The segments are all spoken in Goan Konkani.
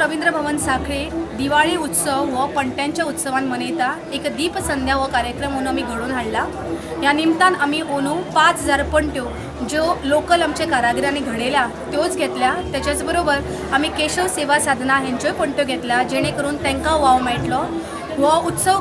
रवींद्र भवन साखळे दिवाळी उत्सव हो पणट्यांच्या उत्सवान मनयता. एक दीप संध्या हो कार्यक्रम अंदू आमी घडोवन हाडला. ह्या निमतान आमी अंदू 5000 पणट्यो ज्यो लोकल आमच्या कारागिरांनी घडयल्या त्योच घेतल्या. त्याच्याच बरोबर आमी केशव सेवा साधना हेंच्योय पणट्यो घेतल्या, जेणे करून तांकां वाव मेळटलो. हो उत्सव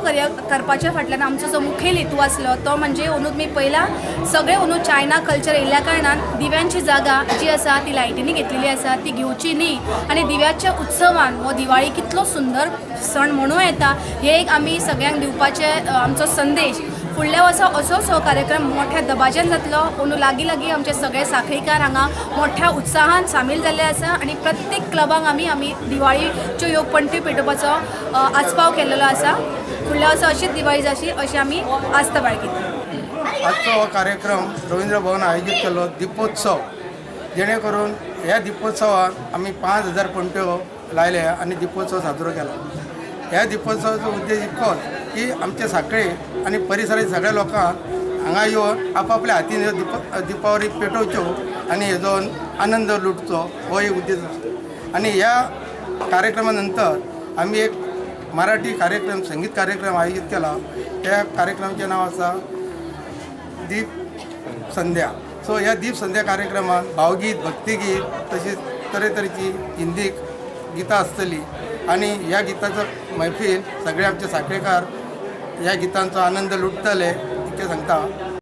करपाच्या फाटल्यान आमचो जो मुखेल हेतू आसलो तो म्हणजे अंदू तुमी पळयला, सगळे अंदू चायना कल्चर येयल्ल्या कारणान दिव्यांची जागा जी आसा ती लायटींनी घेतलेली आसा. ती घेवची न्ही आनी दिव्याच्या उत्सवान हो दिवाळी कितलो सुंदर सण म्हणूं येता हे एक आमी सगळ्यांक दिवपाचे आमचो संदेश. फुडल्या वर्सा असोच हो कार्यक्रम मोठ्या दबाज्यान जातलो. अंदू लागीं लागीं आमचे सगळे साखळीकार हांगा मोठ्या उत्साहान सामील जाल्ले आसा आनी प्रत्येक क्लबांक आमी आमी दिवाळीच्यो ह्यो पणट्यो पेटोवपाचो आस्पाव केल्लो आसा. फुडल्या वर्सा अशीच दिवाळी जाशी अशी आमी आस्त बाळगिता. आजचो हो कार्यक्रम रवींद्र भवन आयोजीत केल्लो दिपोत्सव, जेणे करून ह्या दिपोत्सवात आमी 5000 पणट्यो लायले आनी दिपोत्सव साजरो केला. ह्या दिपोत्सवाचो उद्देश इतकोच की आमचे साखळे आनी परिसराच्या सगळ्या लोकांक हांगा येवन आपापल्या हातीन ह्यो दिपावली पेटोवच्यो आनी हेजो आनंद लुटचो हो एक उद्देश आसा. आनी ह्या कार्यक्रमा नंतर आमी एक मराठी कार्यक्रम, संगीत कार्यक्रम आयोजीत केला. त्या कार्यक्रमाचें नांव आसा दीप संध्या. सो ह्या दीप संध्या कार्यक्रमात भावगीत, भक्तिगीत, तशीच तरेतरेची हिंदी गितां आसतली आनी ह्या गिताचो मैफील सगळे आमचे साखळेकार ह्या गितांचो आनंद लुटतले इतकें सांगता.